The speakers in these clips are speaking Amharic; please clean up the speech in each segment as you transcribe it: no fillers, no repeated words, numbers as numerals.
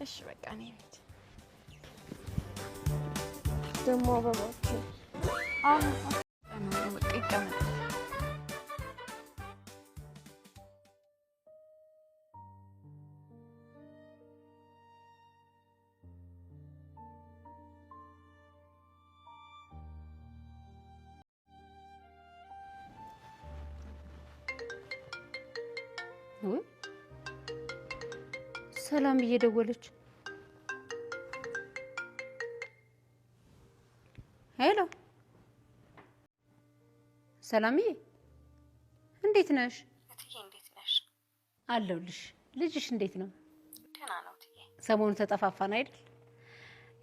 እሺ በቃ እኔ እንሂድ። ደግሞ አበባዎቹ አዎ በቃ ይቀመጥ። ውይ ሰላም እየደወለች። Hello ሰላምዬ፣ እንዴት ነሽ? እትዬ እንዴት ነሽ? አለሁልሽ። ልጅሽ እንዴት ነው? ደህና ነው እትዬ። ሰሞኑ ተጠፋፋን አይደል?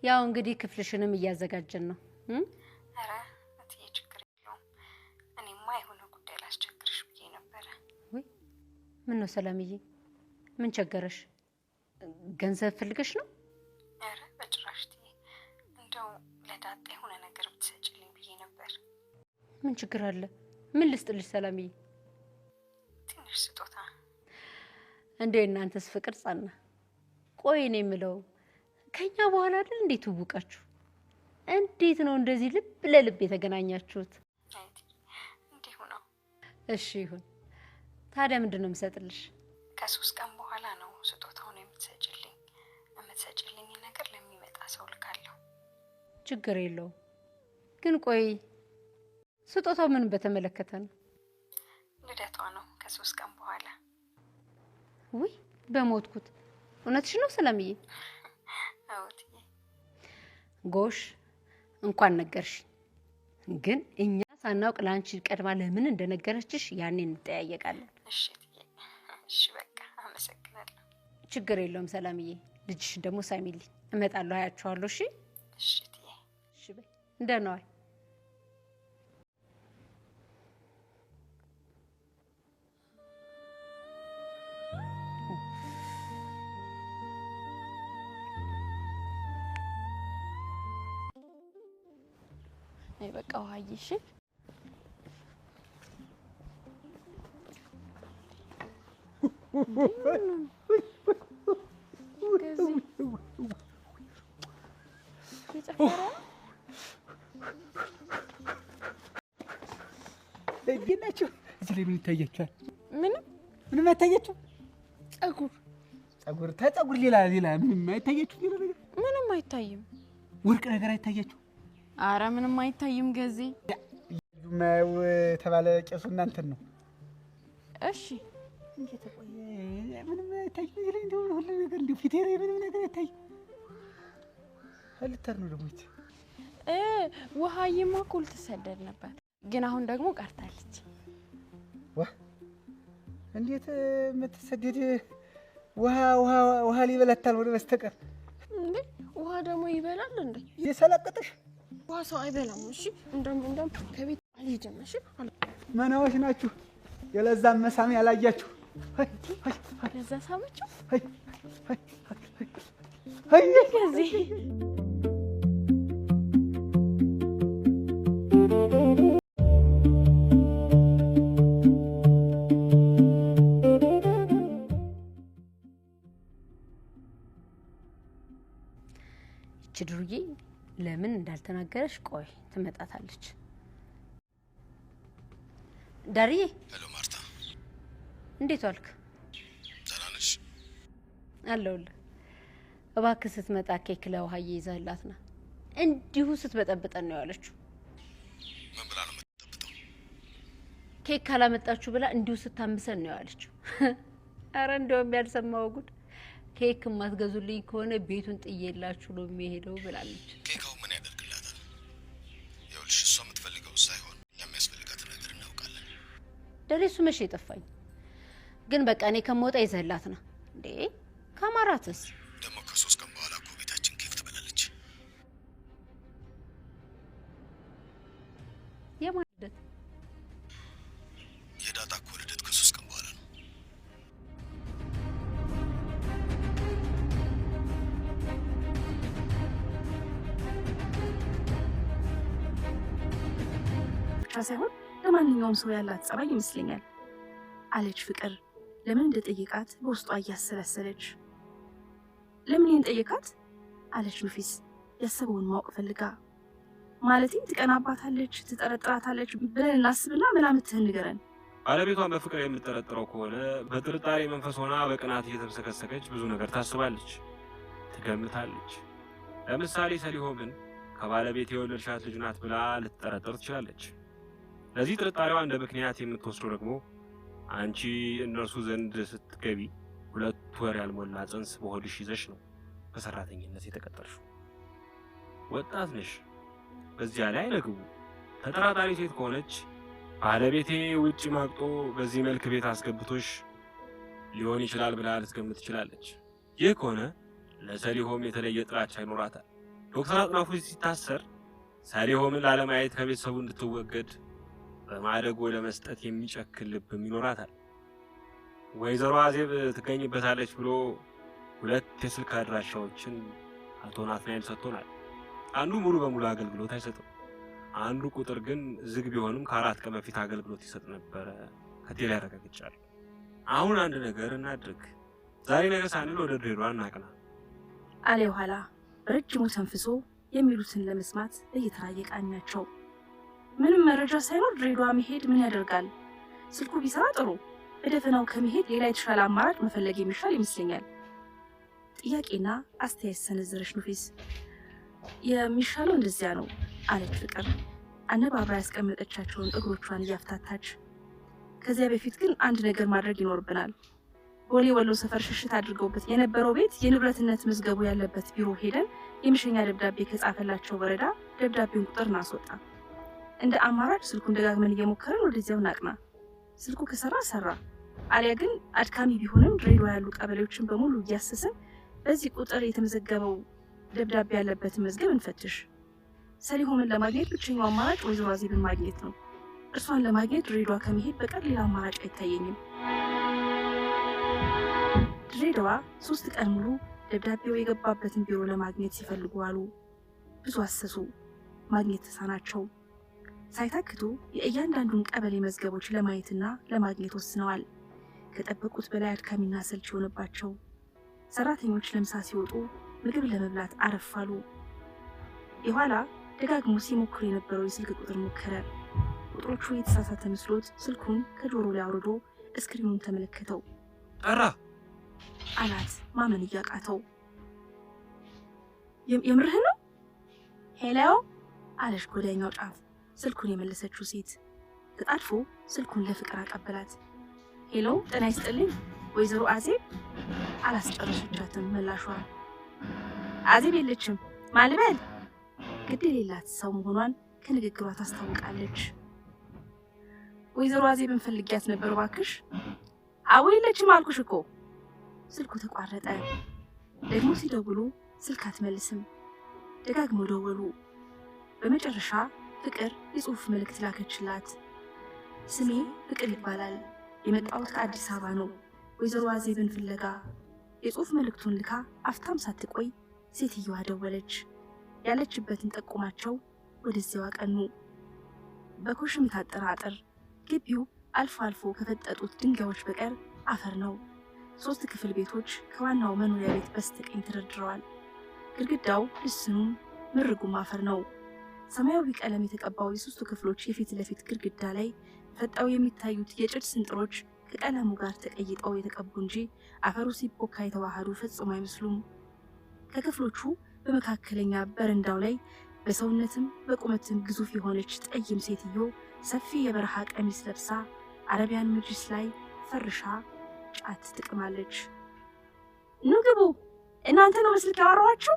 ያው እንግዲህ ክፍልሽንም እያዘጋጀን ነው። ኧረ እትዬ ችግር የለውም። እኔማ የሆነ ጉዳይ ላስቸግርሽ ብዬ ነበረ። ውይ ምን ነው ሰላምዬ፣ ምን ቸገረሽ? ገንዘብ ፈልገሽ ነው? ኧረ በጭራሽ እትዬ፣ እንደው ለዳጣ የሆነ ነገር ብትሰጭልኝ ብዬ ነበር። ምን ችግር አለ? ምን ልስጥልሽ ሰላምዬ? ትንሽ ስጦታ። እንደው የእናንተስ ፍቅር ጸና። ቆይ እኔ የምለው ከኛ በኋላ አይደል እንዴት ትውቃችሁ? እንዴት ነው እንደዚህ ልብ ለልብ የተገናኛችሁት? አይ እትዬ እንዲሁ ነው። እሺ ይሁን። ታዲያ ምንድን ነው የምሰጥልሽ? ከ3 ቀን በኋላ ነው ስጦታውን የምትሰጭልኝ። የምትሰጭልኝ ነገር ለሚመጣ ሰው ልካለሁ። ችግር የለውም። ግን ቆይ ስጦታው ምን በተመለከተ ነው? ልደቷ ነው ከ3 ቀን በኋላ። ውይ በሞትኩት። እውነትሽ ነው ሰላምዬ? አዎ እትዬ። ጎሽ እንኳን ነገርሽ። ግን እኛ ሳናውቅ ለአንቺ ቀድማ ለምን እንደነገረችሽ ያኔ እንጠያየቃለን። እሺ እትዬ። እሺ በቃ አመሰግናለሁ። ችግር የለውም ሰላምዬ። ልጅሽን ደግሞ ሳሚልኝ፣ እመጣለሁ፣ አያችኋለሁ። እሺ እሺ እትዬ። እሺ በይ፣ ደህና ዋይ። አይ በቃ ውሃዬ። እሺ የጨፈረ ነው። እንዴት ናችሁ? እዚህ ላይ ምን ይታያችኋል? ምንም ምንም አይታያችሁ? ጸጉር ጸጉር ተጸጉር ሌላ ሌላ ምንም አይታያችሁ? ሌላ ነገር ምንም አይታይም። ወርቅ ነገር አይታያችሁ? አረ ምንም አይታይም። ገዜ የማየው የተባለ ቄሱ እናንተን ነው። እሺ እንዴት ቆየ? ምንም አይታይም። እዚህ ላይ እንደው ሁሉ ነገር እንደው ፊቴ ላይ ምንም ነገር አይታይም። ልተር ነው ደግሞ ይቺ ውሃዬማ እኮ ልትሰደድ ነበር፣ ግን አሁን ደግሞ ቀርታለች። ዋ እንዴት የምትሰደድ? ውሃ ውሃ ውሃ ሊበላታል ወደ በስተቀር እንዴ ውሃ ደግሞ ይበላል እንዴ? የሰላቀጠሽ ውሃ ሰው አይበላም። እሺ እንደም እንደም ከቤት አልሄድም። እሺ መናዎች ናችሁ፣ የለዛ መሳም ያላያችሁ። ለዛ ሳመችው ከዚህ ይቺ ድሩዬ ለምን እንዳልተናገረሽ ቆይ ትመጣታለች። ዳርዬ። Hello ማርታ፣ እንዴት ዋልክ? ደህና ነሽ? አለሁልህ። እባክህ ስትመጣ ኬክ ለውሃዬ ይዘህላት ና። እንዲሁ ስትበጠብጠን ነው ያለችው። ምን ብላ ነው የምትጠብጠው? ኬክ ካላመጣችሁ ብላ እንዲሁ ስታምሰን ነው ያለችው። አረ እንደውም ያልሰማው ጉድ፣ ኬክ የማትገዙልኝ ከሆነ ቤቱን ጥዬላችሁ ነው የሚሄደው ብላለች። ኬካው ምን ያደርግላታል? ይኸውልሽ እሷ የምትፈልገው ሳይሆን እኛ የሚያስፈልጋትን ነገር እናውቃለን። ደሬ እሱ መቼ የጠፋኝ ግን በቃ እኔ ከምወጣ ይዘህላት ና። እንዴ ካማራትስ? ደግሞ ከ3 ቀን በኋላ እኮ ቤታችን ኬክ ትበላለች። የማን ልደት? የዳጣ እኮ ልደት ከ3 ቀን በኋላ ነው። ብቻ ሳይሆን ለማንኛውም ሰው ያላት ጸባይ ይመስለኛል አለች ፍቅር ለምን እንደጠየቃት በውስጧ እያሰላሰለች። ለምን ይህን ጠየካት? አለች ኑፊስ ያሰበውን ማወቅ ፈልጋ። ማለቴ ትቀናባታለች፣ ትጠረጥራታለች ብለን እናስብና መላምትህን ንገረን። ባለቤቷን በፍቅር የምትጠረጥረው ከሆነ በጥርጣሬ መንፈስ ሆና በቅናት እየተብሰከሰከች ብዙ ነገር ታስባለች፣ ትገምታለች። ለምሳሌ ሰሊሆምን ከባለቤት የወለድሻት ልጅ ናት ብላ ልትጠረጥር ትችላለች። ለዚህ ጥርጣሬዋ እንደ ምክንያት የምትወስደው ደግሞ አንቺ እነርሱ ዘንድ ስትገቢ 2 ወር ያልሞላ ጽንስ በሆድሽ ይዘሽ ነው በሰራተኝነት የተቀጠርሽው። ወጣት ነሽ፣ በዚያ ላይ አይነግቡ። ተጠራጣሪ ሴት ከሆነች ባለቤቴ ውጭ ማግጦ በዚህ መልክ ቤት አስገብቶሽ ሊሆን ይችላል ብላ ልትገምት ትችላለች። ይህ ከሆነ ለሰሊሆም የተለየ ጥላቻ ይኖራታል። ዶክተር አጥናፉ ሲታሰር ሰሊሆምን ላለማየት ከቤተሰቡ እንድትወገድ በማደጎ ለመስጠት የሚጨክን ልብም ይኖራታል። ወይዘሮ አዜብ ትገኝበታለች ብሎ 2 የስልክ አድራሻዎችን አቶ ናትናኤል ሰጥቶናል። አንዱ ሙሉ በሙሉ አገልግሎት አይሰጥም። አንዱ ቁጥር ግን ዝግ ቢሆንም ከ4 ቀን በፊት አገልግሎት ይሰጥ ነበረ። ከቴሌ ያረጋግጫለሁ። አሁን አንድ ነገር እናድርግ። ዛሬ ነገ ሳንል ወደ ድሬዳዋ እናቅና። አለ የኋላ በረጅሙ ተንፍሶ የሚሉትን ለመስማት በየተራ እየቃኛቸው። ምንም መረጃ ሳይኖር ድሬዳዋ መሄድ ምን ያደርጋል? ስልኩ ቢሰራ ጥሩ፣ በደፈናው ከመሄድ ሌላ የተሻለ አማራጭ መፈለግ የሚሻል ይመስለኛል። ጥያቄና አስተያየት ሰነዘረች ኑፊስ። የሚሻለው እንደዚያ ነው አለች ፍቅር አነባብራ ያስቀመጠቻቸውን እግሮቿን እያፍታታች። ከዚያ በፊት ግን አንድ ነገር ማድረግ ይኖርብናል። ቦሌ ወሎ ሰፈር ሽሽት አድርገውበት የነበረው ቤት የንብረትነት መዝገቡ ያለበት ቢሮ ሄደን የመሸኛ ደብዳቤ ከጻፈላቸው ወረዳ ደብዳቤውን ቁጥር እናስወጣ። እንደ አማራጭ ስልኩን ደጋግመን እየሞከረን ወደዚያው እናቅና። ስልኩ ከሰራ ሰራ፣ አሊያ ግን አድካሚ ቢሆንም ድሬዳዋ ያሉ ቀበሌዎችን በሙሉ እያሰስን በዚህ ቁጥር የተመዘገበው ደብዳቤ ያለበትን መዝገብ እንፈትሽ። ሰሊሆምን ለማግኘት ብቸኛው አማራጭ ወይዘሮ አዜብን ማግኘት ነው። እርሷን ለማግኘት ድሬዳዋ ከመሄድ በቀር ሌላ አማራጭ አይታየኝም። ድሬዳዋ 3 ቀን ሙሉ ደብዳቤው የገባበትን ቢሮ ለማግኘት ሲፈልጉ አሉ። ብዙ አሰሱ፣ ማግኘት ተሳናቸው። ሳይታክቱ የእያንዳንዱን ቀበሌ መዝገቦች ለማየትና ለማግኘት ወስነዋል። ከጠበቁት በላይ አድካሚና ሰልች የሆነባቸው። ሰራተኞች ለምሳ ሲወጡ ምግብ ለመብላት አረፍ አሉ። የኋላ ደጋግሞ ሲሞክር የነበረው የስልክ ቁጥር ሞከረ። ቁጥሮቹ የተሳሳተ መስሎት ስልኩን ከጆሮ ላይ አውርዶ screen ኑን ተመለከተው። ጠራ አላት ማመን እያቃተው። የምርህን ነው? Hello አለች ከወዲያኛው ጫፍ ስልኩን የመለሰችው ሴት። ተጣድፎ ስልኩን ለፍቅር አቀበላት። Hello፣ ጤና ይስጥልኝ ወይዘሮ አዜብ። አላስጨረሰቻትም መላሿ። አዜብ የለችም፣ ማን ልበል? ግድ የሌላት ሰው መሆኗን ከንግግሯ ታስታውቃለች። ወይዘሮ አዜብን ፈልጊያት ነበር እባክሽ። አዎ የለችም አልኩሽ እኮ። ስልኩ ተቋረጠ። ደግሞ ሲደውሉ ስልክ አትመልስም። ደጋግመው ደወሉ። በመጨረሻ ፍቅር የጽሑፍ መልእክት ላከችላት። ስሜ ፍቅር ይባላል። የመጣሁት ከአዲስ አበባ ነው፣ ወይዘሮ አዜብን ፍለጋ። የጽሑፍ መልእክቱን ልካ አፍታም ሳትቆይ ሴትየዋ ደወለች። ያለችበትን ጠቁማቸው ወደዚያው አቀኑ። በኮሽም የታጠረ አጥር፣ ግቢው አልፎ አልፎ ከፈጠጡት ድንጋዮች በቀር አፈር ነው። ሶስት ክፍል ቤቶች ከዋናው መኖሪያ ቤት በስተቀኝ ተደርድረዋል። ግድግዳው ልስኑም ምርጉም አፈር ነው። ሰማያዊ ቀለም የተቀባው የሶስቱ ክፍሎች የፊት ለፊት ግድግዳ ላይ ፈጠው የሚታዩት የጭድ ስንጥሮች ከቀለሙ ጋር ተቀይጠው የተቀቡ እንጂ አፈሩ ሲቦካ የተዋሃዱ ፈጽሞ አይመስሉም። ከክፍሎቹ በመካከለኛ በረንዳው ላይ በሰውነትም በቁመትም ግዙፍ የሆነች ጠይም ሴትዮ ሰፊ የበረሃ ቀሚስ ለብሳ አረቢያን መጅሊስ ላይ ፈርሻ ጫት ትቅማለች። ኑ ግቡ፣ እናንተ ነው በስልክ ያወራኋችሁ?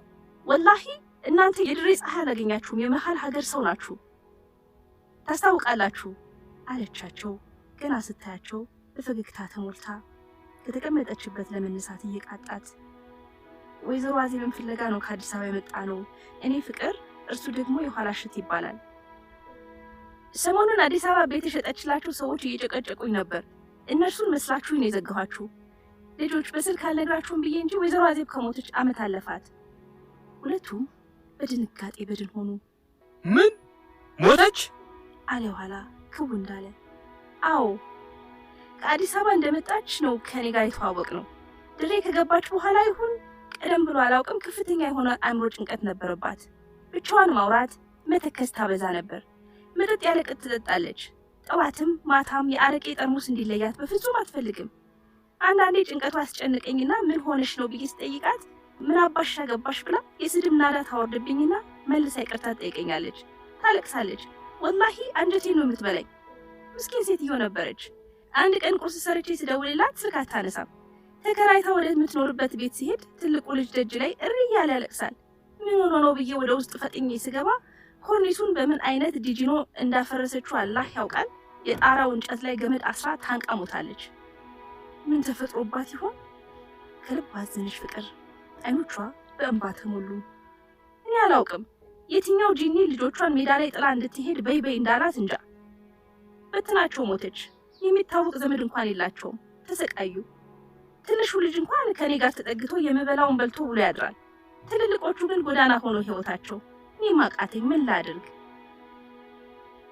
ወላሂ እናንተ የድሬ ፀሐይ አላገኛችሁም፣ የመሀል ሀገር ሰው ናችሁ፣ ታስታውቃላችሁ አለቻቸው። ገና ስታያቸው በፈገግታ ተሞልታ ከተቀመጠችበት ለመነሳት እየቃጣት፣ ወይዘሮ አዜብን ፍለጋ ነው ከአዲስ አበባ የመጣ ነው። እኔ ፍቅር፣ እርሱ ደግሞ የኋላ ሽት ይባላል። ሰሞኑን አዲስ አበባ ቤት የሸጠችላችሁ ሰዎች እየጨቀጨቁኝ ነበር። እነርሱን መስላችሁኝ ነው የዘጋኋችሁ። ልጆች፣ በስልክ አልነግራችሁም ብዬ እንጂ ወይዘሮ አዜብ ከሞተች ዓመት አለፋት። ሁለቱም በድንጋጤ በድን ሆኑ። ምን ሞተች? አለ የኋላ ክው እንዳለ። አዎ፣ ከአዲስ አበባ እንደመጣች ነው ከኔ ጋር የተዋወቅ ነው። ድሬ ከገባች በኋላ ይሁን ቀደም ብሎ አላውቅም፣ ከፍተኛ የሆነ አእምሮ ጭንቀት ነበረባት። ብቻዋን ማውራት መተከዝ ታበዛ ነበር። መጠጥ ያለ ቅጥ ትጠጣለች። ጠዋትም ማታም የአረቄ ጠርሙስ እንዲለያት በፍጹም አትፈልግም። አንዳንዴ ጭንቀቷ አስጨንቀኝና ምን ሆነሽ ነው ብዬ ስጠይቃት ምን አባሽ አገባሽ ብላ የስድብ ናዳ ታወርድብኝና መልሳ ይቅርታ ትጠይቀኛለች። ታለቅሳለች። ወላሂ አንጀቴን ነው የምትበላኝ። ምስኪን ሴትዮ ነበረች። አንድ ቀን ቁርስ ሰርቼ ስደውልላት ስልክ አታነሳም። ተከራይታ ወደምትኖርበት ቤት ሲሄድ ትልቁ ልጅ ደጅ ላይ እሪ እያለ ያለቅሳል። ምን ሆኖ ነው ብዬ ወደ ውስጥ ፈጥኜ ስገባ ኮርኒሱን በምን አይነት ዲጂኖ እንዳፈረሰችው አላህ ያውቃል። የጣራው እንጨት ላይ ገመድ አስራ ታንቃ ሞታለች። ምን ተፈጥሮባት ይሆን? ከልብ አዘነች ፍቅር። አይኖቿ በእንባ ተሞሉ። እኔ አላውቅም የትኛው ጂኒ ልጆቿን ሜዳ ላይ ጥላ እንድትሄድ በይ በይ እንዳላት እንጃ። በትናቸው ሞተች። የሚታወቅ ዘመድ እንኳን የላቸውም። ተሰቃዩ። ትንሹ ልጅ እንኳን ከኔ ጋር ተጠግቶ የምበላውን በልቶ ብሎ ያድራል። ትልልቆቹ ግን ጎዳና ሆኖ ህይወታቸው። እኔም አቃተኝ። ምን ላድርግ?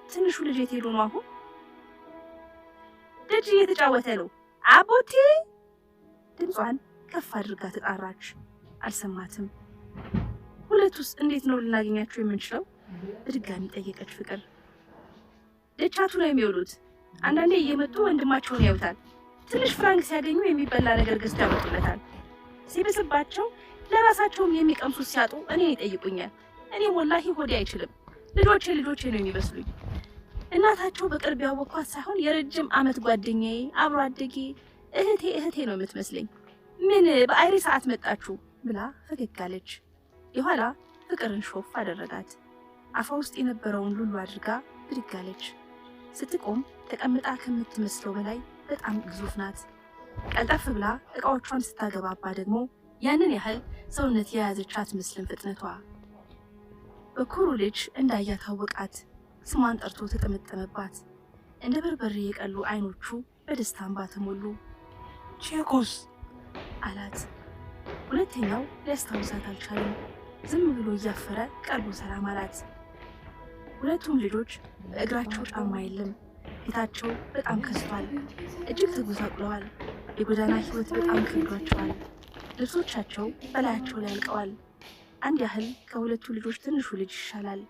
ትንሹ ልጅ የት ሄዶ ነው አሁን? ደጅ እየተጫወተ ነው። አቦቴ! ድምጿን ከፍ አድርጋ ተጣራች። አልሰማትም። ሁለቱስ እንዴት ነው ልናገኛቸው የምንችለው? በድጋሚ ጠየቀች ፍቅር። ደቻቱ ነው የሚውሉት። አንዳንዴ እየመጡ ወንድማቸውን ያዩታል። ትንሽ ፍራንክ ሲያገኙ የሚበላ ነገር ገዝተው ያመጡለታል። ሲብስባቸው ለራሳቸውም የሚቀምሱት ሲያጡ እኔን ይጠይቁኛል። እኔም ወላሂ ሆዴ አይችልም። ልጆቼ ልጆቼ ነው የሚመስሉኝ። እናታቸው በቅርብ ያወቅኳት ሳይሆን የረጅም ዓመት ጓደኛዬ፣ አብሮ አደጌ፣ እህቴ እህቴ ነው የምትመስለኝ። ምን በአይሬ ሰዓት መጣችሁ ብላ ፈገግ አለች። የኋላ ፍቅርን ሾፍ አደረጋት። አፏ ውስጥ የነበረውን ሉሉ አድርጋ ብድግ አለች። ስትቆም ተቀምጣ ከምትመስለው በላይ በጣም ግዙፍ ናት። ቀልጠፍ ብላ እቃዎቿን ስታገባባ ደግሞ ያንን ያህል ሰውነት የያዘች አትመስልም ፍጥነቷ። በኩሩ ልጅ እንዳያት አወቃት። ስሟን ጠርቶ ተጠመጠመባት። እንደ በርበሬ የቀሉ አይኖቹ በደስታ እንባ ተሞሉ። ቼኮስ አላት። ሁለተኛው ሊያስታውሳት አልቻለም። ዝም ብሎ እያፈረ ቀርቦ ሰላም አላት። ሁለቱም ልጆች በእግራቸው ጫማ የለም። ፊታቸው በጣም ከስቷል። እጅግ ተጎሳቁለዋል። የጎዳና ሕይወት በጣም ከብዷቸዋል። ልብሶቻቸው በላያቸው ላይ አልቀዋል። አንድ ያህል ከሁለቱ ልጆች ትንሹ ልጅ ይሻላል።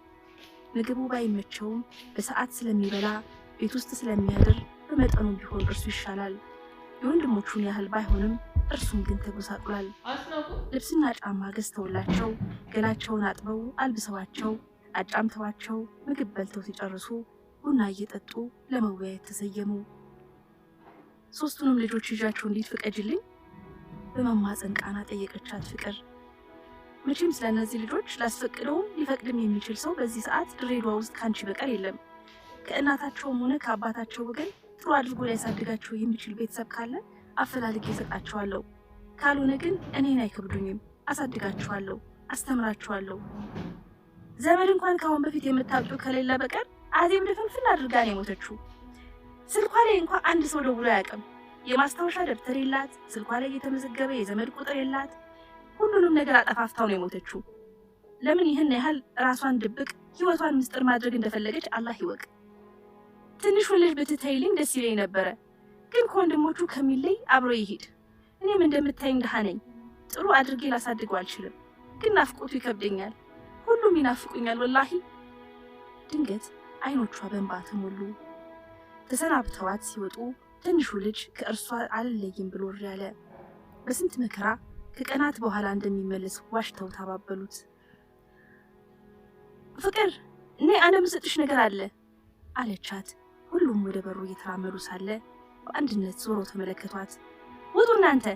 ምግቡ ባይመቸውም በሰዓት ስለሚበላ ቤት ውስጥ ስለሚያድር በመጠኑም ቢሆን እርሱ ይሻላል። የወንድሞቹን ያህል ባይሆንም እርሱም ግን ተጎሳቁሏል። ልብስና ጫማ ገዝተውላቸው ገላቸውን አጥበው አልብሰዋቸው አጫምተዋቸው ምግብ በልተው ሲጨርሱ ቡና እየጠጡ ለመወያየት ተሰየሙ። ሶስቱንም ልጆች ይዣቸው እንዴት ፍቀጅልኝ በመማፀን ቃና ጠየቀቻት ፍቅር። መቼም ስለ እነዚህ ልጆች ላስፈቅደውም ሊፈቅድም የሚችል ሰው በዚህ ሰዓት ድሬዳዋ ውስጥ ከአንቺ በቀር የለም። ከእናታቸውም ሆነ ከአባታቸው ወገን ጥሩ አድርጎ ሊያሳድጋቸው የሚችል ቤተሰብ ካለ አፈላልጌ እሰጣቸዋለሁ። ካልሆነ ግን እኔን አይከብዱኝም፣ አሳድጋቸዋለሁ፣ አስተምራቸዋለሁ። ዘመድ እንኳን ከአሁን በፊት የምታውቂው ከሌለ በቀር አዜብ ድፍንፍን አድርጋ ነው የሞተችው። ስልኳ ላይ እንኳ አንድ ሰው ደውሎ አያውቅም። የማስታወሻ ደብተር የላት፣ ስልኳ ላይ የተመዘገበ የዘመድ ቁጥር የላት። ሁሉንም ነገር አጠፋፍታው ነው የሞተችው። ለምን ይህን ያህል ራሷን ድብቅ ህይወቷን ምስጢር ማድረግ እንደፈለገች አላህ ይወቅ። ትንሹን ልጅ ብትተይልኝ ደስ ይለኝ ነበረ፣ ግን ከወንድሞቹ ከሚለይ አብሮ ይሄድ። እኔም እንደምታይኝ ድሃ ነኝ። ጥሩ አድርጌ ላሳድገው አልችልም፣ ግን ናፍቆቱ ይከብደኛል። ሁሉም ይናፍቁኛል ወላሂ። ድንገት አይኖቿ በእንባ ተሞሉ። ተሰናብተዋት ሲወጡ ትንሹ ልጅ ከእርሷ አልለይም ብሎ እሪ አለ። በስንት መከራ ከቀናት በኋላ እንደሚመለስ ዋሽተው ታባበሉት። ፍቅር እኔ አንድ የምሰጥሽ ነገር አለ አለቻት። ሁሉም ወደ በሩ እየተራመዱ ሳለ በአንድነት ዞሮ ተመለከቷት። ውጡ እናንተ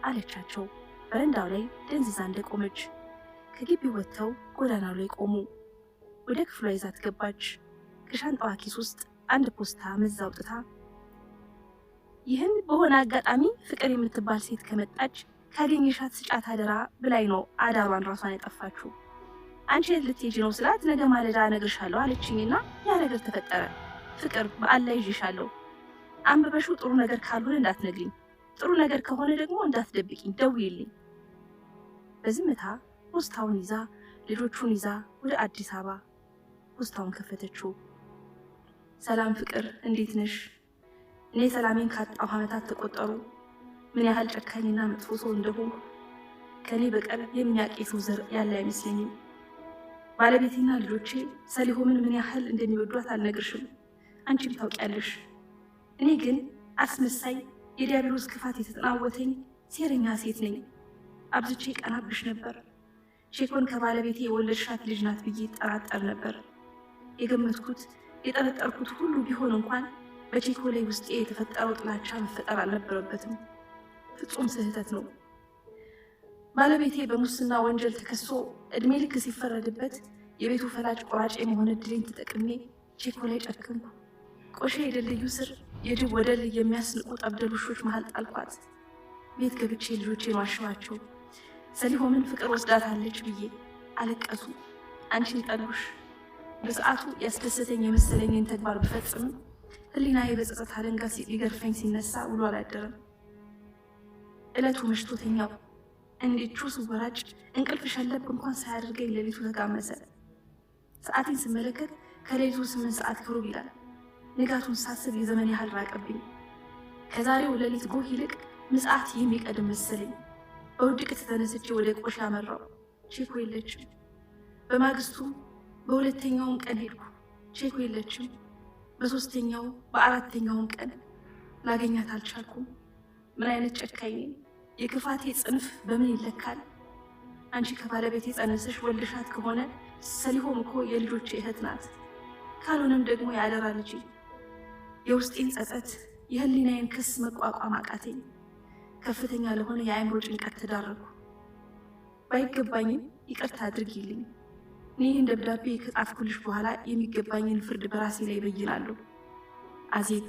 አለቻቸው። በረንዳው ላይ ደንዝዛ እንደቆመች ከግቢው ወጥተው ጎዳናው ላይ ቆሙ። ወደ ክፍሏ ይዛት ገባች። ከሻንጣዋ ኪስ ውስጥ አንድ ፖስታ መዛ አውጥታ ይህን በሆነ አጋጣሚ ፍቅር የምትባል ሴት ከመጣች ካገኘሻት ስጫት አደራ ብላኝ ነው አዳሯን ራሷን ያጠፋችው። አንቺ የት ልትሄጂ ነው ስላት ነገ ማለዳ እነግርሻለሁ አለችኝና ያ ነገር ተፈጠረ። ፍቅር በአላህ ይዤሻለሁ። አንብበሽው ጥሩ ነገር ካልሆነ እንዳትነግሪኝ፣ ጥሩ ነገር ከሆነ ደግሞ እንዳትደብቂኝ፣ ደውዪልኝ። በዝምታ ፖስታውን ይዛ ልጆቹን ይዛ ወደ አዲስ አበባ ፖስታውን ከፈተችው። ሰላም ፍቅር፣ እንዴት ነሽ? እኔ ሰላሜን ካጣሁ ዓመታት ተቆጠሩ። ምን ያህል ጨካኝና መጥፎ ሰው እንደሆንኩ ከእኔ በቀር የሚያውቅ የሰው ዘር ያለ አይመስለኝም። ባለቤቴና ልጆቼ ሰሊሆምን ምን ያህል እንደሚወዷት አልነግርሽም፣ አንቺም ታውቂያለሽ። እኔ ግን አስመሳይ፣ የዲያብሎስ ክፋት የተጠናወተኝ ሴረኛ ሴት ነኝ። አብዝቼ ቀናብሽ ነበር። ቼኮን ከባለቤቴ የወለድሻት ልጅ ናት ብዬ ጠራጠር ነበር። የገመትኩት የጠረጠርኩት ሁሉ ቢሆን እንኳን በቼኮ ላይ ውስጤ የተፈጠረው ጥላቻ መፈጠር አልነበረበትም። ፍጹም ስህተት ነው። ባለቤቴ በሙስና ወንጀል ተከሶ እድሜ ልክ ሲፈረድበት የቤቱ ፈላጭ ቆራጭ የመሆን እድሌን ተጠቅሜ ቼኮ ላይ ጨከንኩ። ቆሼ የድልድዩ ስር የጅብ ወደል የሚያስንቁ ጠብደል ውሾች መሃል ጣልኳት። ቤት ገብቼ ልጆቼን ዋሸኋቸው። ሰሊሆምን ፍቅር ወስዳታለች ብዬ አለቀሱ። አንቺን ጠሉሽ። በሰዓቱ ያስደሰተኝ የመሰለኝን ተግባር ብፈጽምም ሕሊናዬ በጸጸት አለንጋ ሊገርፈኝ ሲነሳ ውሎ አላደረም። ዕለቱ መሽቶ ተኛው። እንዲቹ ስወራጭ እንቅልፍ ሸለብ እንኳን ሳያደርገኝ ሌሊቱ ተጋመሰ። ሰዓቴን ስመለከት ከሌሊቱ 8:15 ይላል። ንጋቱን ሳስብ የዘመን ያህል ራቀብኝ። ከዛሬው ሌሊት ጎህ ይልቅ ምጽአት የሚቀድም መሰለኝ። በውድቅት ተነስቼ ወደ ቆሼ አመራው። ቼኮ የለችም። በማግስቱ በሁለተኛውም ቀን ሄድኩ። ቼኮ የለችም። በሶስተኛው በአራተኛውም ቀን ላገኛት አልቻልኩም። ምን አይነት ጨካኝ ነኝ! የክፋቴ ጽንፍ በምን ይለካል? አንቺ ከባለቤቴ ጸንሰሽ ወልደሻት ከሆነ ሰሊሆም እኮ የልጆቼ እህት ናት። ካልሆነም ደግሞ የአደራ ልጄ። የውስጤን ጸጸት፣ የህሊናዬን ክስ መቋቋም አቃተኝ። ከፍተኛ ለሆነ የአእምሮ ጭንቀት ተዳረጉ። ባይገባኝም ይቅርታ አድርጊልኝ። እኔ ይህን ደብዳቤ ከጻፍኩልሽ በኋላ የሚገባኝን ፍርድ በራሴ ላይ በይናለሁ። አዜብ።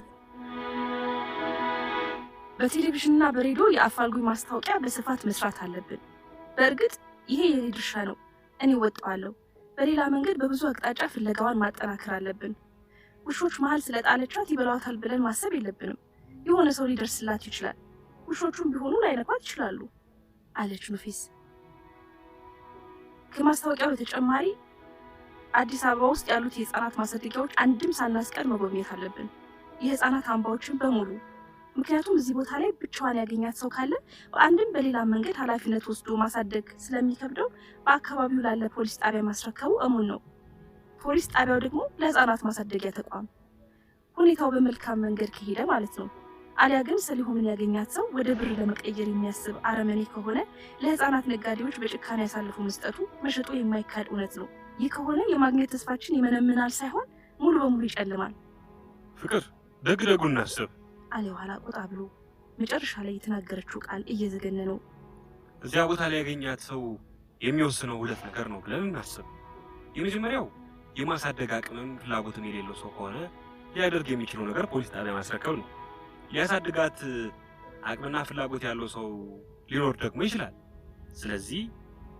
በቴሌቪዥንና በሬዲዮ የአፋልጉኝ ማስታወቂያ በስፋት መስራት አለብን። በእርግጥ ይሄ የኔ ድርሻ ነው፣ እኔ ወጣዋለሁ። በሌላ መንገድ በብዙ አቅጣጫ ፍለጋዋን ማጠናከር አለብን። ውሾች መሀል ስለጣለቻት ይበሏታል ብለን ማሰብ የለብንም። የሆነ ሰው ሊደርስላት ይችላል። ውሾቹም ቢሆኑ ላይነኳት ይችላሉ አለች ኑፊስ። ከማስታወቂያው በተጨማሪ አዲስ አበባ ውስጥ ያሉት የህፃናት ማሳደጊያዎች አንድም ሳናስቀር መጎብኘት አለብን። የህፃናት አምባዎችን በሙሉ። ምክንያቱም እዚህ ቦታ ላይ ብቻዋን ያገኛት ሰው ካለ በአንድም በሌላ መንገድ ኃላፊነት ወስዶ ማሳደግ ስለሚከብደው በአካባቢው ላለ ፖሊስ ጣቢያ ማስረከቡ እሙን ነው። ፖሊስ ጣቢያው ደግሞ ለህፃናት ማሳደጊያ ተቋም። ሁኔታው በመልካም መንገድ ከሄደ ማለት ነው። አሊያ ግን ሰሊሆምን ያገኛት ሰው ወደ ብር ለመቀየር የሚያስብ አረመኔ ከሆነ ለህፃናት ነጋዴዎች በጭካኔ ያሳልፎ መስጠቱ መሸጡ የማይካድ እውነት ነው። ይህ ከሆነ የማግኘት ተስፋችን ይመነምናል ሳይሆን ሙሉ በሙሉ ይጨልማል። ፍቅር፣ ደግ ደጉን እናስብ አለ የኋላ ቆጣ ብሎ። መጨረሻ ላይ የተናገረችው ቃል እየዘገነ ነው። እዚያ ቦታ ላይ ያገኛት ሰው የሚወስነው ሁለት ነገር ነው ብለን እናስብ። የመጀመሪያው የማሳደግ አቅምም ፍላጎትም የሌለው ሰው ከሆነ ሊያደርግ የሚችለው ነገር ፖሊስ ጣቢያ ማስረከብ ነው። ሊያሳድጋት አቅምና ፍላጎት ያለው ሰው ሊኖር ደግሞ ይችላል። ስለዚህ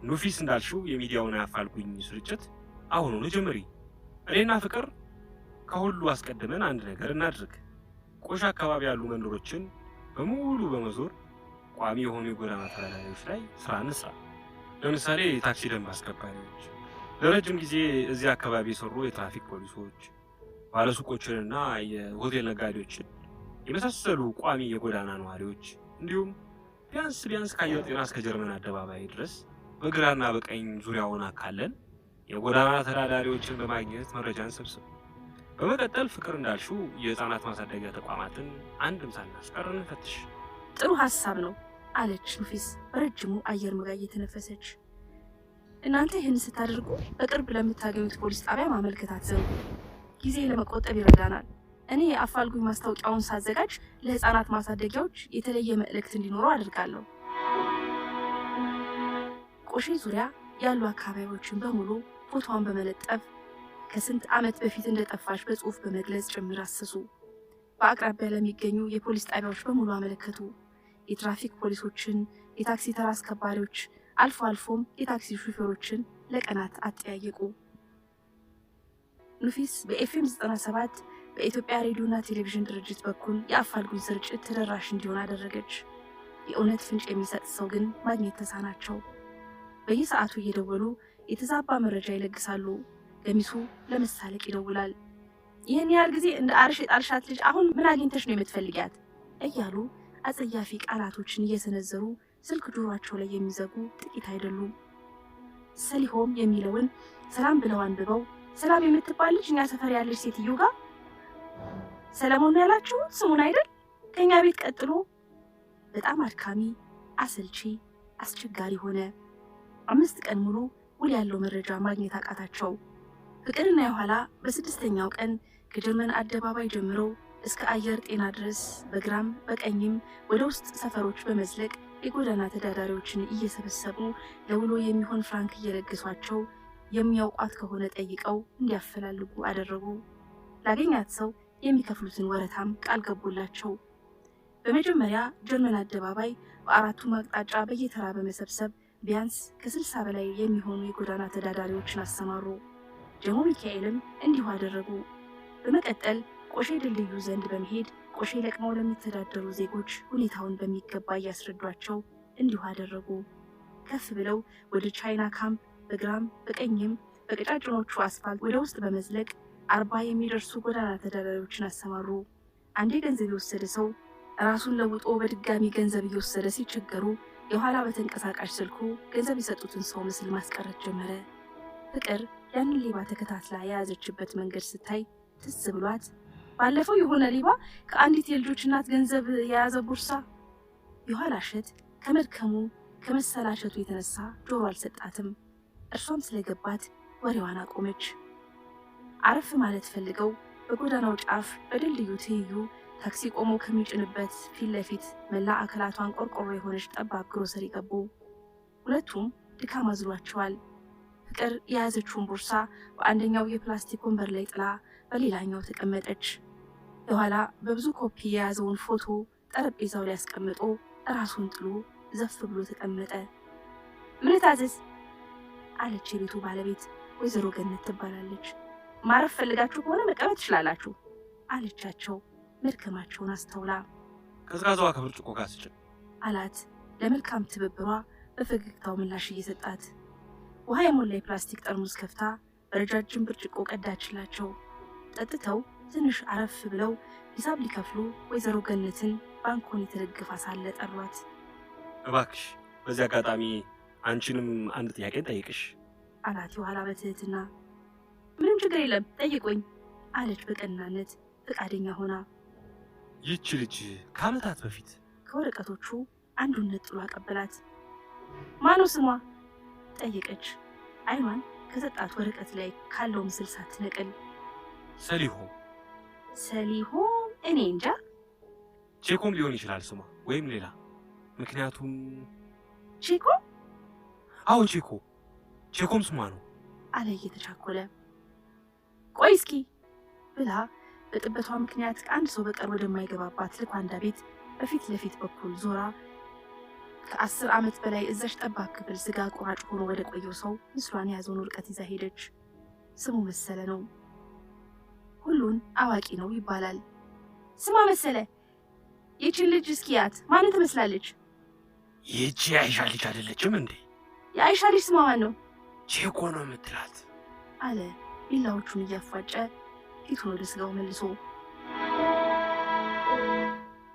ኑፊስ እንዳልሽው የሚዲያውን አፋልጉኝ ስርጭት አሁኑኑ ጀምሪ። እኔና ፍቅር ከሁሉ አስቀድመን አንድ ነገር እናድርግ። ቆሼ አካባቢ ያሉ መንደሮችን በሙሉ በመዞር ቋሚ የሆኑ የጎዳና ተዳዳሪዎች ላይ ስራ እንስራ። ለምሳሌ የታክሲ ደንብ አስከባሪዎች፣ ለረጅም ጊዜ እዚህ አካባቢ የሰሩ የትራፊክ ፖሊሶች፣ ባለሱቆችንና የሆቴል ነጋዴዎችን የመሳሰሉ ቋሚ የጎዳና ነዋሪዎች፣ እንዲሁም ቢያንስ ቢያንስ ከአየር ጤና እስከ ጀርመን አደባባይ ድረስ በግራና በቀኝ ዙሪያውን አካለን የጎዳና ተዳዳሪዎችን በማግኘት መረጃ እንሰብስብ። በመቀጠል ፍቅር እንዳልሽው የህፃናት ማሳደጊያ ተቋማትን አንድም ሳናስቀር እንፈትሽ። ጥሩ ሀሳብ ነው አለች ኑፊስ በረጅሙ አየር መጋ እየተነፈሰች። እናንተ ይህን ስታደርጉ በቅርብ ለምታገኙት ፖሊስ ጣቢያ ማመልከት አትዘንጉ። ጊዜ ለመቆጠብ ይረዳናል። እኔ የአፋልጉኝ ማስታወቂያውን ሳዘጋጅ ለህፃናት ማሳደጊያዎች የተለየ መልእክት እንዲኖረው አድርጋለሁ። ቆሼ ዙሪያ ያሉ አካባቢዎችን በሙሉ ፎቶዋን በመለጠፍ ከስንት ዓመት በፊት እንደጠፋች በጽሁፍ በመግለጽ ጭምር አሰሱ። በአቅራቢያ ለሚገኙ የፖሊስ ጣቢያዎች በሙሉ አመለከቱ። የትራፊክ ፖሊሶችን፣ የታክሲ ተራ አስከባሪዎች፣ አልፎ አልፎም የታክሲ ሹፌሮችን ለቀናት አጠያየቁ። ኑፊስ በኤፍኤም 97 በኢትዮጵያ ሬዲዮና ቴሌቪዥን ድርጅት በኩል የአፋልጉኝ ስርጭት ተደራሽ እንዲሆን አደረገች። የእውነት ፍንጭ የሚሰጥ ሰው ግን ማግኘት ተሳናቸው። በየሰዓቱ እየደወሉ የተዛባ መረጃ ይለግሳሉ። ገሚሱ ለመሳለቅ ይደውላል። ይህን ያህል ጊዜ እንደ አርሽ የጣልሻት ልጅ አሁን ምን አግኝተሽ ነው የምትፈልጊያት? እያሉ አጸያፊ ቃላቶችን እየሰነዘሩ ስልክ ጆሯቸው ላይ የሚዘጉ ጥቂት አይደሉም። ሰሊሆም የሚለውን ሰላም ብለው አንብበው ሰላም የምትባል ልጅ እኛ ሰፈር ያለች ሴትዮ ጋር ሰለሞን ያላችሁ ስሙን አይደል? ከኛ ቤት ቀጥሎ። በጣም አድካሚ፣ አሰልቺ፣ አስቸጋሪ ሆነ። 5 ቀን ሙሉ ውል ያለው መረጃ ማግኘት አቃታቸው። ፍቅርና የኋላ በ6ኛው ቀን ከጀርመን አደባባይ ጀምሮ እስከ አየር ጤና ድረስ በግራም በቀኝም ወደ ውስጥ ሰፈሮች በመዝለቅ የጎዳና ተዳዳሪዎችን እየሰበሰቡ ለውሎ የሚሆን ፍራንክ እየለገሷቸው የሚያውቋት ከሆነ ጠይቀው እንዲያፈላልጉ አደረጉ። ላገኛት ሰው የሚከፍሉትን ወረታም ቃል ገቡላቸው። በመጀመሪያ ጀርመን አደባባይ በአራቱም አቅጣጫ በየተራ በመሰብሰብ ቢያንስ ከ60 በላይ የሚሆኑ የጎዳና ተዳዳሪዎችን አሰማሩ። ጀሞ ሚካኤልም እንዲሁ አደረጉ። በመቀጠል ቆሼ ድልድዩ ዘንድ በመሄድ ቆሼ ለቅመው ለሚተዳደሩ ዜጎች ሁኔታውን በሚገባ እያስረዷቸው እንዲሁ አደረጉ። ከፍ ብለው ወደ ቻይና ካምፕ በግራም በቀኝም በቀጫጭኖቹ አስፋልት ወደ ውስጥ በመዝለቅ 40 የሚደርሱ ጎዳና ተዳዳሪዎችን አሰማሩ። አንዴ ገንዘብ የወሰደ ሰው ራሱን ለውጦ በድጋሚ ገንዘብ እየወሰደ ሲቸገሩ የኋላ በተንቀሳቃሽ ስልኩ ገንዘብ የሰጡትን ሰው ምስል ማስቀረት ጀመረ። ፍቅር ያንን ሌባ ተከታትላ የያዘችበት መንገድ ስታይ ትዝ ብሏት ባለፈው የሆነ ሌባ ከአንዲት የልጆች እናት ገንዘብ የያዘ ቦርሳ የኋላ እሸት ከመድከሙ ከመሰላቸቱ የተነሳ ጆሮ አልሰጣትም። እርሷም ስለገባት ወሬዋን አቆመች። አረፍ ማለት ፈልገው በጎዳናው ጫፍ በድልድዩ ትይዩ ታክሲ ቆሞ ከሚጭንበት ፊት ለፊት መላ አካላቷን ቆርቆሮ የሆነች ጠባብ ግሮሰሪ ገቡ። ሁለቱም ድካም አዝሏቸዋል። ፍቅር የያዘችውን ቦርሳ በአንደኛው የፕላስቲክ ወንበር ላይ ጥላ በሌላኛው ተቀመጠች። የኋላ በብዙ ኮፒ የያዘውን ፎቶ ጠረጴዛው ላይ አስቀምጦ ራሱን ጥሎ ዘፍ ብሎ ተቀመጠ። ምን ታዘዝ? አለች የቤቱ ባለቤት ወይዘሮ ገነት ትባላለች። ማረፍ ፈልጋችሁ ከሆነ መቀመጥ ትችላላችሁ አለቻቸው መድከማቸውን አስተውላ። ቀዝቃዛዋ ከብርጭቆ ጋር ስጭ አላት ለመልካም ትብብሯ በፈገግታው ምላሽ እየሰጣት። ውሃ የሞላ የፕላስቲክ ጠርሙስ ከፍታ በረጃጅም ብርጭቆ ቀዳችላቸው። ጠጥተው ትንሽ አረፍ ብለው ሂሳብ ሊከፍሉ ወይዘሮ ገነትን ባንኮኒ ተደግፋ ሳለ ጠሯት። እባክሽ በዚህ አጋጣሚ አንቺንም አንድ ጥያቄ ጠይቅሽ አላት የኋላ በትህትና። ምንም ችግር የለም ጠይቁኝ አለች በቀናነት ፈቃደኛ ሆና። ይህች ልጅ ከዓመታት በፊት ከወረቀቶቹ አንዱን ነጥሎ አቀበላት። ማነው ስሟ? ጠየቀች አይኗን ከሰጣት ወረቀት ላይ ካለው ምስል ሳትነቅል። ሰሊሆም። ሰሊሆም? እኔ እንጃ። ቼኮም ሊሆን ይችላል ስሟ ወይም ሌላ። ምክንያቱም ቼኮ? አዎ ቼኮ፣ ቼኮም ስሟ ነው አለ እየተቻኮለ። ቆይ እስኪ ብላ በጥበቷ ምክንያት ከአንድ ሰው በቀር ወደማይገባባት ልኳንዳ ቤት በፊት ለፊት በኩል ዞራ ከ10 ዓመት በላይ እዛች ጠባብ ክፍል ስጋ ቆራጭ ሆኖ ወደ ቆየው ሰው ምስሏን የያዘውን ወረቀት ይዛ ሄደች። ስሙ መሰለ ነው። ሁሉን አዋቂ ነው ይባላል። ስማ መሰለ፣ ይህችን ልጅ እስኪያት ማንን ትመስላለች? ይህቺ የአይሻ ልጅ አይደለችም እንዴ? የአይሻ ልጅ ስሟ ማን ነው? ቼኮ ነው የምትላት አለ ቢላዎቹን እያፏጨ ፊቱን ወደ ስጋው መልሶ።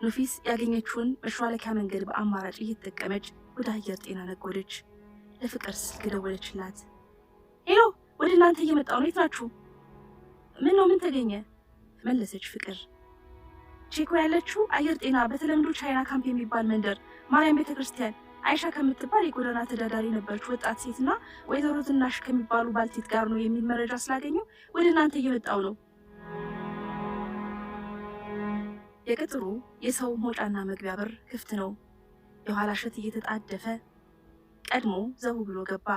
ኑፊስ ያገኘችውን መሿለኪያ መንገድ በአማራጭ እየተጠቀመች ወደ አየር ጤና ነጎደች። ለፍቅር ስልክ ደወለችላት። Hello፣ ወደ እናንተ እየመጣሁ ነው፣ የት ናችሁ? ምን ነው ምን ተገኘ? መለሰች ፍቅር። ቼኮ ያለችው አየር ጤና በተለምዶ ቻይና ካምፕ የሚባል መንደር ማርያም ቤተክርስቲያን አይሻ ከምትባል የጎዳና ተዳዳሪ ነበረች ወጣት ሴትና ወይዘሮ ዝናሽ ከሚባሉ ባልቴት ጋር ነው የሚል መረጃ ስላገኘው ወደ እናንተ እየመጣሁ ነው። የቅጥሩ የሰው መውጫና መግቢያ በር ክፍት ነው። የኋላ እሸት እየተጣደፈ ቀድሞ ዘው ብሎ ገባ።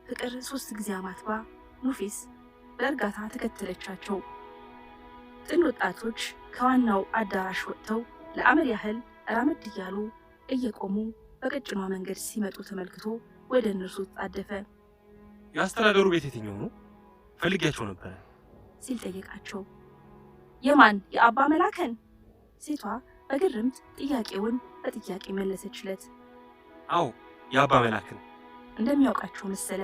ፍቅር 3 ጊዜ አማትባ ኑፊስ በእርጋታ ተከተለቻቸው። ጥንድ ወጣቶች ከዋናው አዳራሽ ወጥተው ለአመል ያህል ራመድ እያሉ እየቆሙ በቀጭኗ መንገድ ሲመጡ ተመልክቶ ወደ እነርሱ ተጣደፈ። የአስተዳደሩ ቤት የትኛው ነው? ፈልጊያቸው ነበረ ሲል ጠየቃቸው። የማን? የአባ መላከን? ሴቷ በግርምት ጥያቄውን በጥያቄ መለሰችለት። አዎ የአባ መላከን። እንደሚያውቃቸው መሰለ።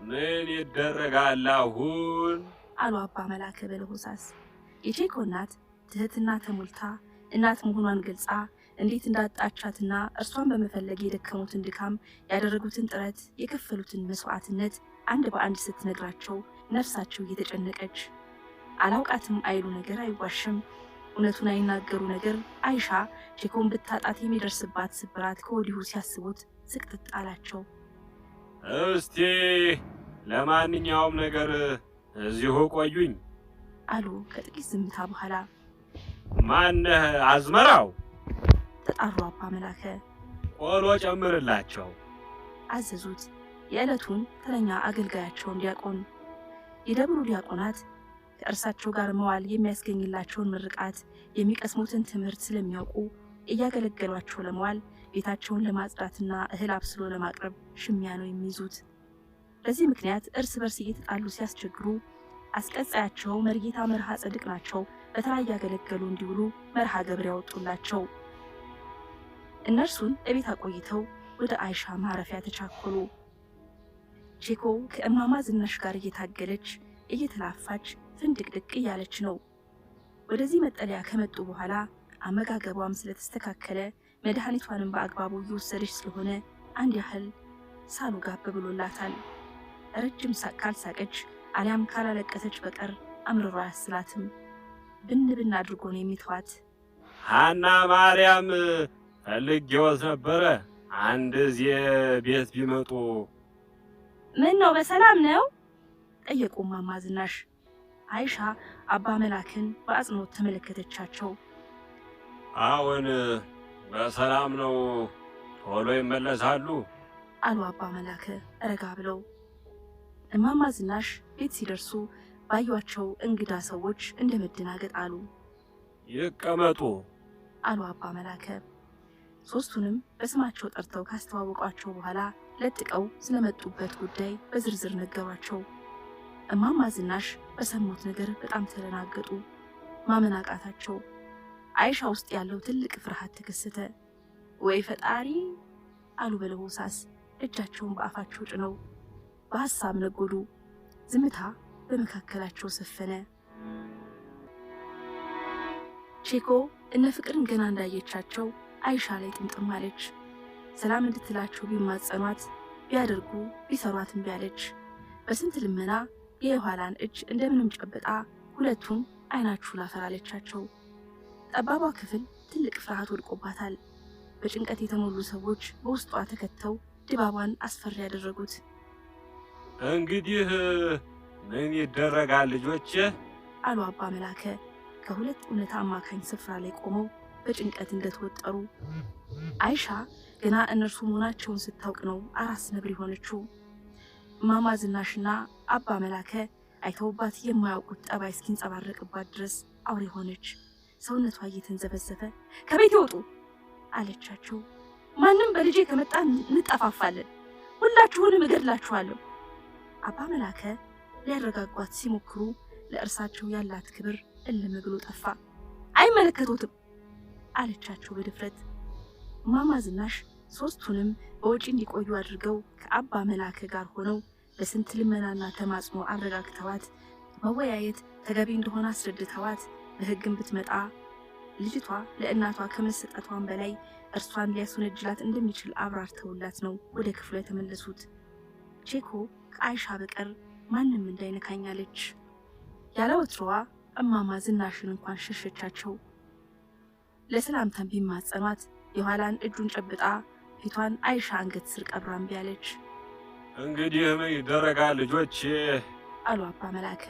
ምን ይደረጋል አሁን አሉ አባ መላከ በለሆሳስ። የቼኮ እናት ትህትና ተሞልታ እናት መሆኗን ገልጻ እንዴት እንዳጣቻትና እርሷን በመፈለግ የደከሙትን ድካም፣ ያደረጉትን ጥረት፣ የከፈሉትን መስዋዕትነት አንድ በአንድ ስትነግራቸው ነፍሳቸው እየተጨነቀች አላውቃትም አይሉ ነገር አይዋሽም፣ እውነቱን አይናገሩ ነገር አይሻ ቼኮን ብታጣት የሚደርስባት ስብራት ከወዲሁ ሲያስቡት ስቅጥጥ አላቸው። እስቲ ለማንኛውም ነገር እዚሁ ቆዩኝ አሉ ከጥቂት ዝምታ በኋላ። ማነህ አዝመራው? ተጣሩ አባ መላከ። ቆሎ ጨምርላቸው አዘዙት የዕለቱን ተረኛ አገልጋያቸውን ዲያቆን። የደብሩ ዲያቆናት ከእርሳቸው ጋር መዋል የሚያስገኝላቸውን ምርቃት፣ የሚቀስሙትን ትምህርት ስለሚያውቁ እያገለገሏቸው ለመዋል ቤታቸውን ለማጽዳትና እህል አብስሎ ለማቅረብ ሽሚያ ነው የሚይዙት። በዚህ ምክንያት እርስ በርስ እየተጣሉ ሲያስቸግሩ አስቀጻያቸው መርጌታ መርሃ ጽድቅ ናቸው በተራ እያገለገሉ እንዲውሉ መርሃ ግብር ያወጡላቸው። እነርሱን እቤት አቆይተው ወደ አይሻ ማረፊያ ተቻኮሉ። ቼኮ ከእማማ ዝናሽ ጋር እየታገለች እየተላፋች ፍንድቅድቅ እያለች ነው። ወደዚህ መጠለያ ከመጡ በኋላ አመጋገቧም ስለተስተካከለ መድኃኒቷንም በአግባቡ እየወሰደች ስለሆነ አንድ ያህል ሳሉ ጋብ ብሎላታል። ረጅም ሳቅ ካልሳቀች አሊያም ካላለቀሰች በቀር አምርሮ አያስላትም። ብን ብን አድርጎ ነው የሚተዋት። ሐና ማርያም ፈልጌዎት ነበረ። አንድ እዚህ ቤት ቢመጡ። ምን ነው በሰላም ነው? ጠየቁ እማማ ዝናሽ። አይሻ አባ መላክን በአጽንኦት ተመለከተቻቸው። አሁን በሰላም ነው፣ ቶሎ ይመለሳሉ አሉ አባ መላከ ረጋ ብለው። እማማ ዝናሽ ቤት ሲደርሱ ባዩአቸው እንግዳ ሰዎች እንደ መደናገጥ አሉ። ይቀመጡ አሉ አባ መላከ። ሶስቱንም በስማቸው ጠርተው ካስተዋወቋቸው በኋላ ለጥቀው ስለመጡበት ጉዳይ በዝርዝር ነገሯቸው። እማማ ዝናሽ በሰሙት ነገር በጣም ተደናገጡ። ማመን አቃታቸው። አይሻ ውስጥ ያለው ትልቅ ፍርሃት ተከሰተ። ወይ ፈጣሪ አሉ በለሆሳስ እጃቸውን በአፋቸው ጭነው በሐሳብ ነጎዱ። ዝምታ በመካከላቸው ሰፈነ። ቼኮ እነ ፍቅርን ገና እንዳየቻቸው አይሻ ላይ ጥምጥም አለች። ሰላም እንድትላቸው ቢማጸኗት ቢያደርጉ ቢሰሯት እምቢ አለች። በስንት ልመና የኋላን እጅ እንደምንም ጨብጣ ሁለቱን አይናችሁ ላፈር አለቻቸው። ጠባቧ ክፍል ትልቅ ፍርሃት ወድቆባታል። በጭንቀት የተሞሉ ሰዎች በውስጧ ተከተው ድባቧን አስፈሪ ያደረጉት። እንግዲህ ምን ይደረጋል ልጆች አሉ አባ መላከ ከሁለት እውነት አማካኝ ስፍራ ላይ ቆመው በጭንቀት እንደተወጠሩ። አይሻ ገና እነርሱ መሆናቸውን ስታውቅ ነው አራስ ነብር የሆነችው። እማማ ዝናሽና አባ መላከ አይተውባት የማያውቁት ጠባይ እስኪንጸባረቅባት ድረስ አውሬ ሆነች። ሰውነቷ እየተንዘበዘበ ከቤት ይወጡ አለቻቸው። ማንም በልጄ ከመጣ እንጠፋፋለን፣ ሁላችሁንም እገድላችኋለሁ። አባ መላከ ሊያረጋጓት ሲሞክሩ ለእርሳቸው ያላት ክብር እልም ብሎ ጠፋ። አይመለከቱትም አለቻቸው በድፍረት። እማማ ዝናሽ ሶስቱንም በውጪ እንዲቆዩ አድርገው ከአባ መላከ ጋር ሆነው በስንት ልመናና ተማጽኖ አረጋግተዋት መወያየት ተገቢ እንደሆነ አስረድተዋት በሕግም ብትመጣ ልጅቷ ለእናቷ ከመሰጠቷን በላይ እርሷን ሊያስወነጅላት እንደሚችል አብራርተውላት ነው ወደ ክፍሏ የተመለሱት። ቼኮ ከአይሻ በቀር ማንም እንዳይነካኝ አለች። ያለ ወትሮዋ እማማ ዝናሽን እንኳን ሸሸቻቸው። ለሰላምታም ቢማጸኗት የኋላን እጁን ጨብጣ ፊቷን አይሻ አንገት ስር ቀብራ እምቢ አለች። እንግዲህ ምን ይደረጋል ልጆች አሉ አባ መላከ።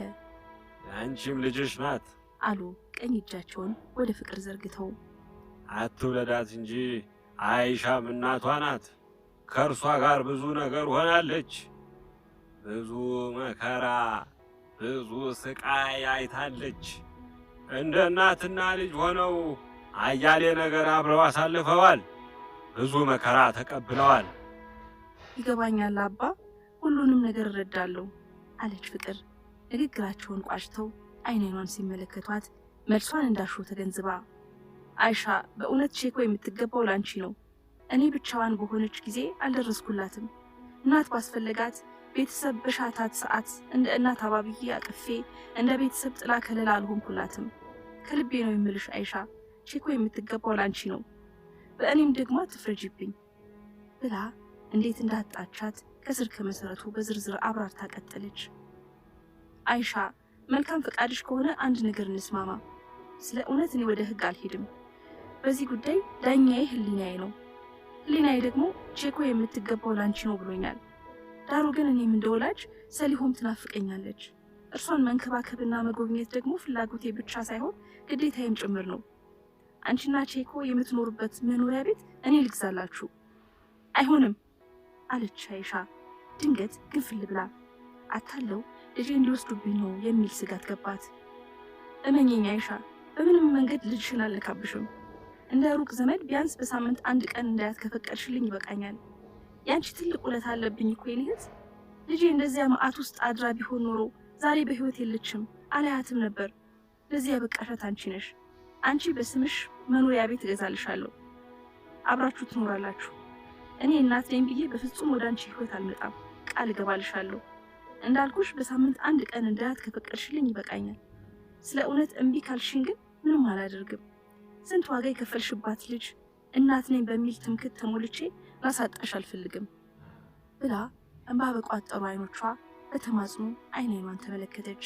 አንቺም ልጅሽ ናት አሉ ቀኝ እጃቸውን ወደ ፍቅር ዘርግተው። አትውለዳት እንጂ አይሻም እናቷ ናት። ከእርሷ ጋር ብዙ ነገር ሆናለች። ብዙ መከራ፣ ብዙ ስቃይ አይታለች። እንደ እናትና ልጅ ሆነው አያሌ ነገር አብረው አሳልፈዋል። ብዙ መከራ ተቀብለዋል። ይገባኛል አባ፣ ሁሉንም ነገር እረዳለሁ አለች ፍቅር። ንግግራቸውን ቋጭተው አይን አይኗን ሲመለከቷት መልሷን እንዳሹ ተገንዝባ፣ አይሻ በእውነት ቼኮ የምትገባው ላንቺ ነው። እኔ ብቻዋን በሆነች ጊዜ አልደረስኩላትም። እናት ባስፈለጋት ቤተሰብ በሻታት ሰዓት እንደ እናት አባብዬ አቅፌ እንደ ቤተሰብ ጥላ ከለላ አልሆንኩላትም። ከልቤ ነው የምልሽ አይሻ፣ ቼኮ የምትገባው ላንቺ ነው። በእኔም ደግሞ አትፍረጂብኝ ብላ እንዴት እንዳጣቻት ከስር ከመሰረቱ በዝርዝር አብራርታ ቀጠለች። አይሻ መልካም ፈቃድሽ ከሆነ አንድ ነገር እንስማማ። ስለ እውነት እኔ ወደ ህግ አልሄድም። በዚህ ጉዳይ ዳኛዬ ህሊናዬ ነው። ህሊናዬ ደግሞ ቼኮ የምትገባው ላንቺ ነው ብሎኛል። ዳሩ ግን እኔም እንደ ወላጅ ሰሊሆም ትናፍቀኛለች። እርሷን መንከባከብና መጎብኘት ደግሞ ፍላጎቴ ብቻ ሳይሆን ግዴታዬም ጭምር ነው። አንቺና ቼኮ የምትኖሩበት መኖሪያ ቤት እኔ ልግዛላችሁ። አይሆንም አለች አይሻ ድንገት ግንፍል ብላ። አታለው ልጄ እንዲወስዱብኝ ነው የሚል ስጋት ገባት። እመኚኝ አይሻ፣ በምንም መንገድ ልጅሽን አልነካብሽም። እንደ ሩቅ ዘመድ ቢያንስ በሳምንት አንድ ቀን እንዳያት ከፈቀድሽልኝ ይበቃኛል። ያንቺ ትልቅ ውለታ አለብኝ እኮ የኔ እህት። ልጄ እንደዚያ መዓት ውስጥ አድራ ቢሆን ኖሮ ዛሬ በህይወት የለችም፣ አላያትም ነበር። ለዚህ ያበቃሻት አንቺ ነሽ። አንቺ በስምሽ መኖሪያ ቤት እገዛልሻለሁ፣ አብራችሁ ትኖራላችሁ። እኔ እናት ነኝ ብዬ በፍጹም ወደ አንቺ ህይወት አልመጣም፣ ቃል እገባልሻለሁ። እንዳልኩሽ በሳምንት አንድ ቀን እንዳያት ከፈቀድሽልኝ ይበቃኛል። ስለ እውነት እምቢ ካልሽኝ ግን ምንም አላደርግም። ስንት ዋጋ የከፈልሽባት ልጅ እናት ነኝ በሚል ትምክት ተሞልቼ ላሳጣሽ አልፈልግም ብላ እንባ በቋጠሩ አይኖቿ በተማጽኖ አይን አይኗን ተመለከተች።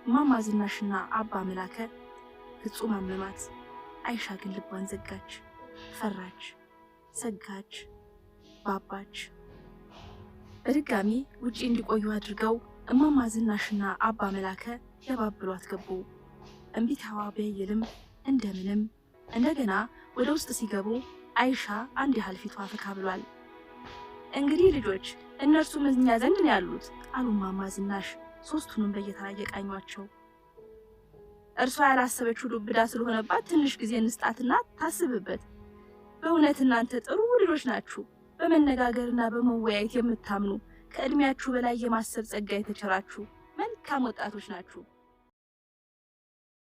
እማማ ዝናሽና አባ መላከ ፍጹም አመማት። አይሻ ግን ልቧን ዘጋች፣ ፈራች፣ ሰጋች፣ ባባች። በድጋሚ ውጪ እንዲቆዩ አድርገው እማማ ዝናሽና አባ መላከ ያባብሏት ገቡ። እምቢታዋ ቢያይልም እንደምንም እንደገና ወደ ውስጥ ሲገቡ አይሻ አንድ ያህል ፊቷ ፈካ ብሏል። እንግዲህ ልጆች እነርሱም እኛ ዘንድ ነው ያሉት አሉ እማማ ዝናሽ ሶስቱንም በየተራ እየቃኟቸው። እርሷ ያላሰበችው ዱብዳ ስለሆነባት ትንሽ ጊዜ እንስጣትና ታስብበት። በእውነት እናንተ ጥሩ ልጆች ናችሁ፣ በመነጋገርና በመወያየት የምታምኑ ከእድሜያችሁ በላይ የማሰብ ጸጋ የተቸራችሁ መልካም ወጣቶች ናችሁ።